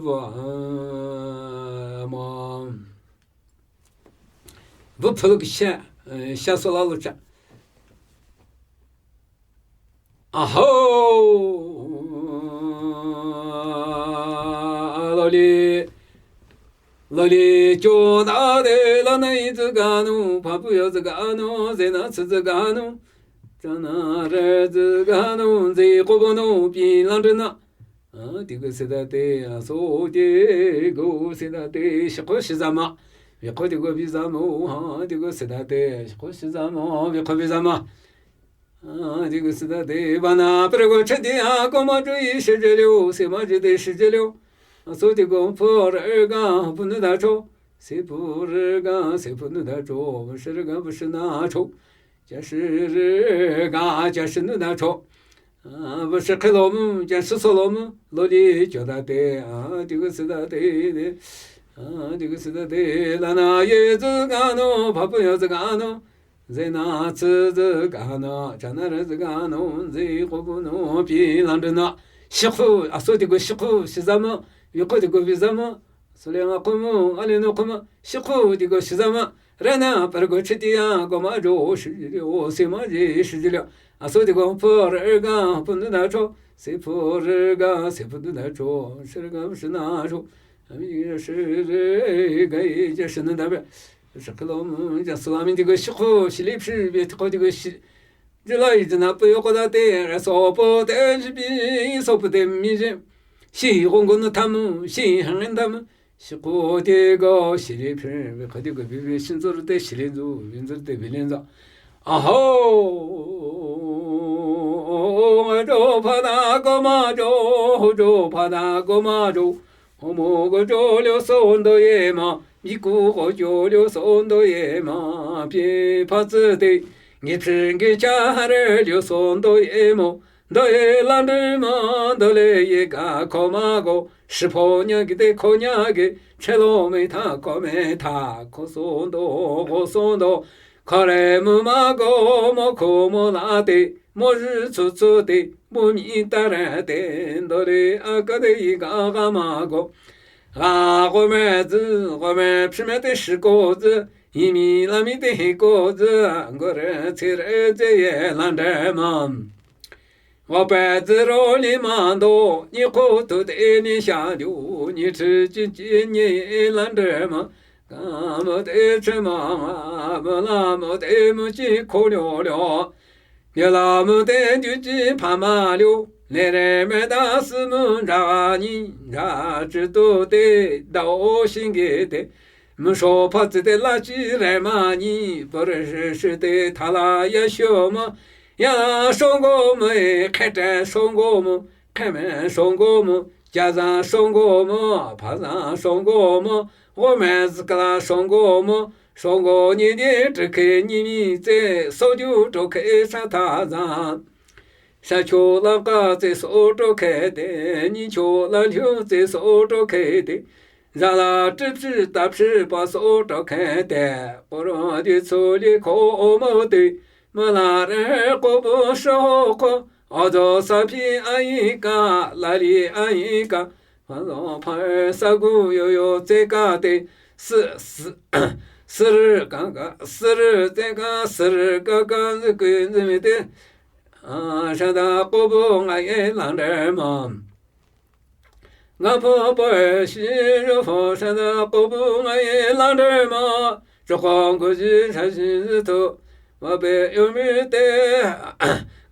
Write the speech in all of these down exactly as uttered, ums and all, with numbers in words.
Vă, mă. Vă pălăc sha, sha sola lucha. Aho, loli, loli, cho da de la nai zigano, papu yo zigano, zena zigano, chana re zigano, zi kobono, pi landrena. A, tigo sedate, a, so tigo sedate, shiko shizama. Viko tigo bizamo, ha, tigo sedate, shiko shizamo, viko bizama. A, tigo sedate, bana, prego chedi, a, koma jo i shijelio, sema jede shijelio. A, so tigo por ga, punu da cho. Se por ga, se punu da cho, shir ga, shina cho. Jashi ga, jashi nu da cho. A, vă și chelom, jashi solom, loli cho da te, a, tigo sedate, a, tigo sedate, lana ye zigano, papu yo zigano, zena tsi zigano, chanare zigano, zi kobuno, pi landrena. Shikhu, a, so tigo shikhu, shizama, viko tigo bizama. Sule nga kumu, ale no kumu, shikhu tigo shizama, rena pargo chitiya, goma jo, shijilio, sima ji, shijilio. A, so tigo pur ga, punu da cho, se pur ga, se punu da cho, shir ga, shina cho. Ami shir ga, ja shina da be. Shakalo, ja salami tigo shikhu, shilip shi, be tigo tigo shi. Jilai jina pe yoko da te, so po te, jibi, so po te, mi je. Shi gongo no tamu, shi hangen tamu. Shiko tigo, shiri phe, ve khadi go bibi, shinzor te, shiri zu, vinzor te, bilinza. Aho, jo pada goma jo, jo pada goma jo. Homo go jo lyo sondo ye ma, miku go jo lyo sondo ye ma, pye pa tsi te, ngi phe ngi cha re lyo sondo ye mo, do ye lan de ma, do le ye ga ko ma go, shi po nya gi te ko nya gi, che lo me ta ko me ta, ko sondo, go sondo, Kare mu ma go mo ko mo la te, mo ri tsu tsu te, mo mi ta re te, do re a ka de i ga ga ma go. Ga go me zi, go me phi me te shi ko zi, i mi la mi te hi ko zi, go re tsi re ze ye lan de ma. Wa pe zi ro li ma do, ni ko tu te ni sha du, ni chi chi chi ni lan de ma. Ka mo te che ma, mo la mo te mo chi ko lyo lyo. Ni la mo te ju chi pa ma lyo. Le re me da si mo ja ni, ja chi tu te, da o shin ge te. Mo sho pa zi te la chi re ma ni, po re shi shi te ta la ya sho ma. Ya la shong go mo e, khe te shong go mo, khe me shong go mo, ja za shong go mo, pa za shong go mo, go me zi ka la shong go mo, shong go ni di zhi khe ni mi ze, so ju zhou khe sha ta za. Sha cho la ka ze so zhou khe de, ni cho la liu ze so zhou khe de. Za la zhi phi ta phi pa so zhou khe de, po ro di cu li ko o mo de. Mala re ko bu sho ko, o zo sa pi a yi ka, la li a yi ka, pa zo pa sa gu yo yo ze ka te, si, si, si ri ka ka, si ri ze ka, si ri ka ka, zi kui zi mi te, a, sha da ko bu nga ye lan de ma. Nga pho pho shi ro pho sha da ko bu nga ye lan de ma. Zho kong gu ji sha shi zi tu. Wa be yu mi te.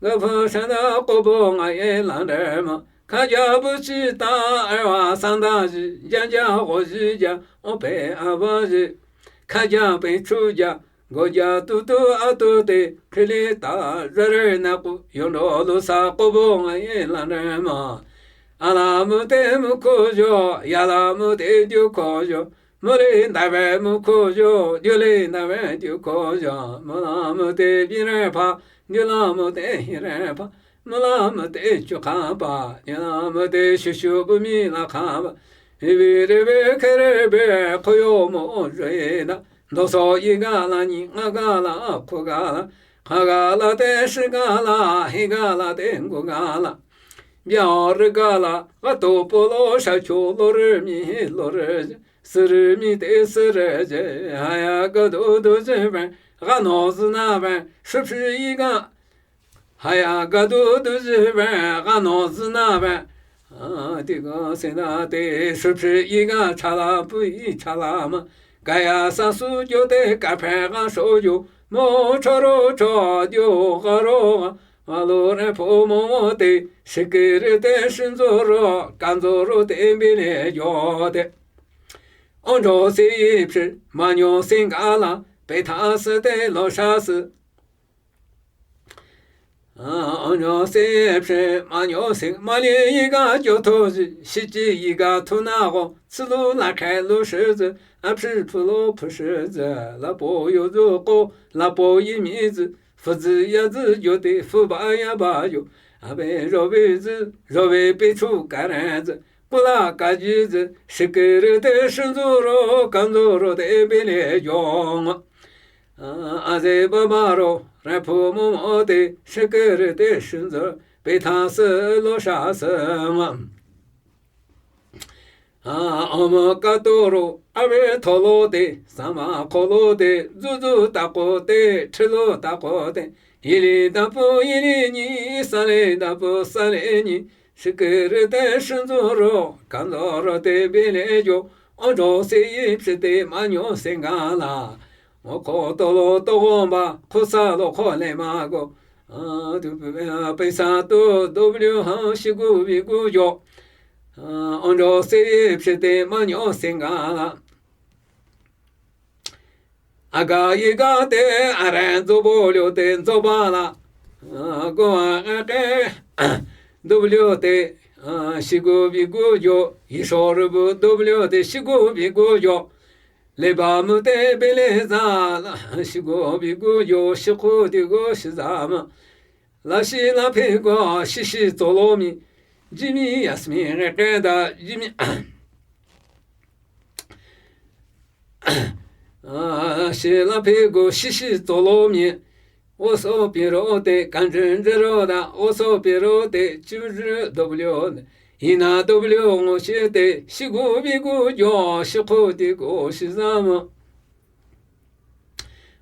Nga pho sha da ko bu nga ye lan de ma. Ka ja bu chi ta er wa san da ji. Ja ja ho ji ja. O pe a ba ji. Ka ja pe chu ja. Go ja tu tu a tu te, phili ta, za re na ku, yon do lu sa ko bu nga ye lan de ma. A la mu te mu ko jo, ya la mu te ju ko jo, mu li da ve mu ko jo, ju li da ve ju ko jo, mu la mu te bi re pa, ju la mu te hi re pa. Mala mate chukha pa, nyala mate shushu bumi la kha pa. Ibi rebe kerebe koyo mo reda. Doso igala ni ngagala kogala. Kagala te shigala, higala te gogala. Bia rü ga la, g'a to po lo sha cho lo rü mi lo rü, sü rü mi te sü rü je, ha ya ga do do je ben, g'a no zi na ben, shu phi yi ga, ha ya ga do do je ben, g'a no zi na ben. A, ti ga se na te, shu phi yi ga cha la pu yi cha la ma. Ka ya sa su jo te, ka phe ga sho jo, mo cho ro cho jo ga ro ga. Wa lo re pho mo mo te, shi ke re te, shin zo ro, kan zo ro te, bi le jo te. On jo si yi phi, ma nyo si ga la, pe tha si te, lo sha si. A, on jo si yi phi, ma nyo si, ma li yi ga jo to zi, shi ji yi ga to na go, si lu la kai lu shi zi, a phi phu lo phu shi zi, la po yo zu ko, la po yi mi zi, fu zi ya zi yo te, fu ba ya ba yo. A be ro be zi, ro be pe chu ka re zi, ku la ka ji zi, shi ke re te, shin zu ro, kan zu ro te, be le yo. A, a ze ba ba ro, re phu mo mo te, shi ke re te, shin zu, pe tha si lo sha si ma. A, o mo ka to ro, a ve tho lo te, sa ma kho lo te, zu zu ta ko te, chi lo ta ko te, yi li da pu yi li ni, sa le da pu sa le ni, shi ke re te, shin zu ro, kan zo ro te, bi le jo, o jo si yi phi te, ma nyo si ga la. O ko to lo to go ba, ko sa lo ko le ma go. A, tu pe, a, pe sa tu, do bu liu ha, shi gu bi gu jo. A, on jo si yi phi te, ma nyo si ga la. A ga yi ga te, a re zo bo liu te, zo ba la. A, go a e ke, do bu liu te, a, shi gu bi gu jo. Yi sho ru bu, do bu liu te, shi gu bi gu jo. Le ba mu te, be le za la, shi gu bi gu jo, shi khu ti gu shi za ma. La shi la phe gu, shi shi zo lo mi. Ji mi ya si mi re ke da, ji mi. A, shi la phe gu, shi shi zo lo mi. O so pi ro te, kan zhen zhen ro da, o so pi ro te, chu zhen do bu liu. Yi na do bu liu ngo shi te, shi gu bi gu jo, shi khu ti gu shi za ma.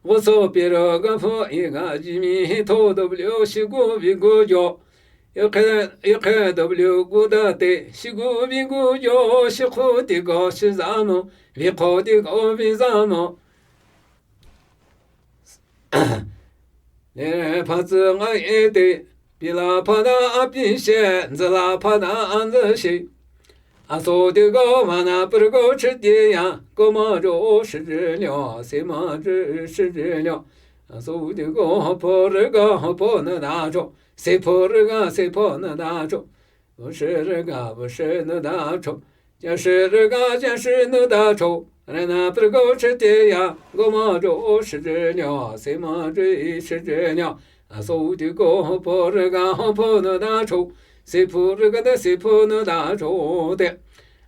O so pi ro ga pho yi ga ji mi he to do bu liu, shi gu bi gu jo. Yi ke, yi ke do bu liu gu da te, shi gu bi gu jo, shi khu ti gu shi za ma. Bi khu ti gu bi za ma. Le pha zi nga e te, pi la pha da a pi she, nzi la pha da a nzi she. A so ti go ma na pr go chi ti ya, go ma jo shi ji liu, si ma ji shi ji liu. A so ti go ho po ri ga ho po na da cho, si po ri ga si po na da cho. Pu shi ri ga pu shi nu da cho. Ja shi ri ga ja shi nu da cho. Re na pr go chi ti ya, go ma jo shi ji liu, si ma ji shi ji liu. A so ti go ho po ri ga ho po nu da cho. Si pu ri ga da si pu nu da cho te.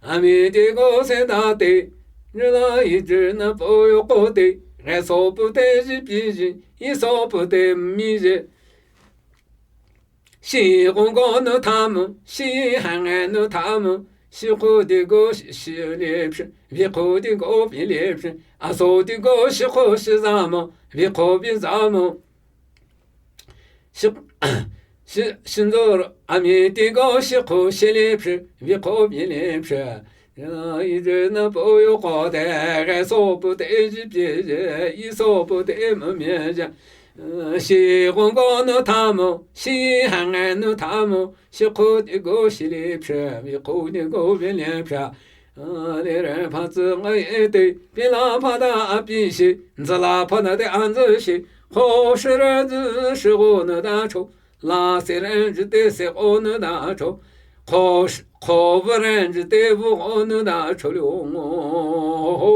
A mi ti go se da te. Ni la yi ji na po yo ko te. Re so pu te ji pi ji. Yi so pu te mi ji. Shi gong go nu ta mu, shi hang e nu ta mu, shi khu ti go shi, shi li phi, vi khu ti go vi li phi, a so ti go shi khu shi za mu, vi khu vi za mu. Shi, shi, shi nzo ro, a mi ti go shi khu shi li phi, vi khu vi li phi. Yi zhe na po yo ko te, ghe so pu te ji pi ji, yi so pu te mu mi ji. Shi gong go nu ta mu, shi hang e nu ta mu, shi khu ti go shi li phi, vi khu ti go vi li phi. Le re pha zi nga e te, pi la pha da a pi shi, nzi la pha da te a nzi shi, ho shi re zi shi go nu da cho. La se ren ji te se o nu da cho. Kho, kho vu ren ji te vu o nu da cho liu ngo ho.